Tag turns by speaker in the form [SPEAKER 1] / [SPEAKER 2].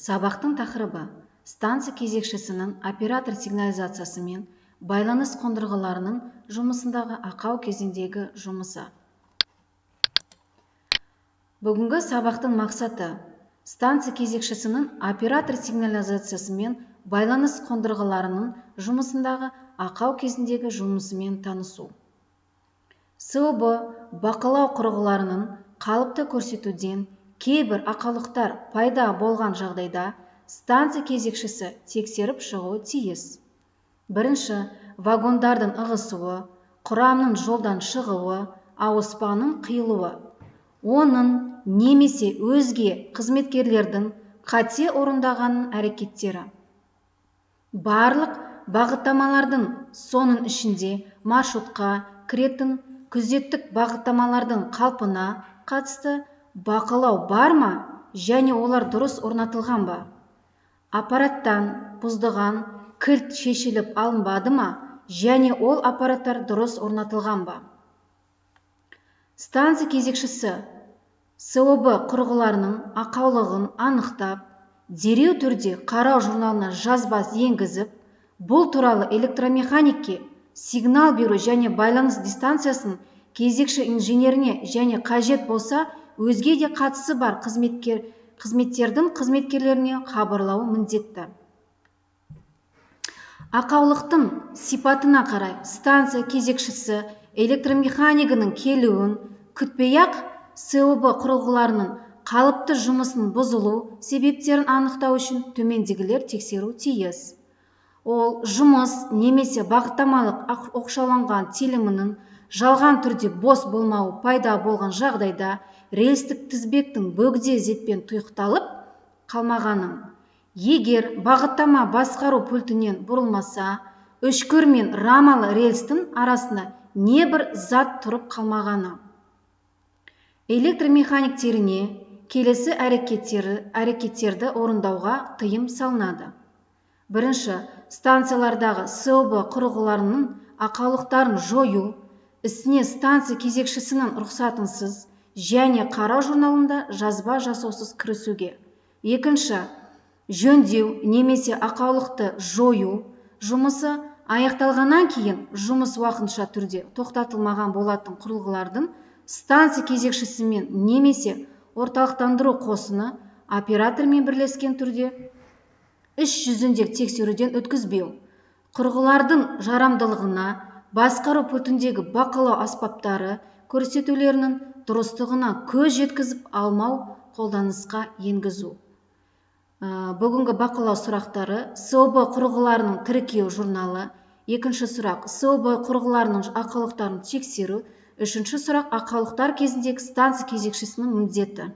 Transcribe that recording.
[SPEAKER 1] Сабақтың тақырыбы: станция кезекшісінің оператор сигнализациясы мен байланыс қондырғыларының жұмысындағы ақау кезіндегі жұмысы. Бүгінгі сабақтың мақсаты: станция кезекшісінің оператор сигнализациясы мен байланыс қондырғыларының жұмысындағы ақау кезіндегі жұмысымен танысу. СОБ бақылау құрылғыларының қалыпты көрсетуден кейбір ақаулықтар пайда болған жағдайда станция кезекшісі тексеріп шығуы тиіс. Бірінші, вагондардың ығысуы, құрамның жолдан шығуы, ауыспаның қиылуы, оның немесе өзге қызметкерлердің қате орындаған әрекеттері. Барлық бағыттамалардың, соның ішінде маршрутқа кіретін күзеттік бағыттамалардың қалпына қатысты бақылау бар ма және олар дұрыс орнатылған ба? Аппараттан бұздыған кілт шешіліп алынбады ма және ол аппараттар дұрыс орнатылған ба? Станция кезекшісі СОБ құрылғыларының ақаулығын анықтап, дереу түрде қарау журналына жазба енгізіп, бұл туралы электромеханикке сигнал беру және байланыс дистанциясының кезекші инженеріне және қажет болса өзге де қатысы бар қызметтердің қызметкерлеріне хабарлауы міндетті. Ақаулықтың сипатына қарай станция кезекшісі электромеханигінің келуін күтпей-ақ СОБ құрылғыларының қалыпты жұмысының бұзылу себептерін анықтау үшін төмендегілер тексеру тиіс. Ол жұмыс немесе бағыттамалық оқшауланған телімінің жалған түрде бос болмауы пайда болған жағдайда рельстік тізбектің бөгде зетпен тұйықталып қалмағанын, егер бағыттама басқару пультінен бұрылмаса, үшкір мен рамалы рельстің арасында небір зат тұрып қалмағаны. Электромеханиктеріне келесі әрекеттерді орындауға тыйым салынады. Бірінші, станциялардағы СОБ құрылғыларының ақаулықтарын жою ісіне станция кезекшісінің рұқсатынсыз және қарау журналында жазба жасаусыз кірісуге. Екінші, жөндеу немесе ақаулықты жою жұмысы аяқталғаннан кейін жұмыс уақытша түрде тоқтатылмаған болатын құрылғылардың станция кезекшісімен немесе орталықтандыру қосыны операторымен бірлескен түрде іс жүзінде тексеруден өткізбеу, құрылғылардың жарамдылығына, басқару пультіндегі бақылау аспаптары көрсетулерінің дұрыстығына көз жеткізіп алмау, қолданысқа енгізу. Бүгінгі бақылау сұрақтары: СОБ құрылғыларының тіркеу журналы. Екінші сұрақ: СОБ құрылғыларының ақаулықтарын тексеру. Үшінші сұрақ: ақаулықтар кезіндегі станция кезекшісінің міндеті.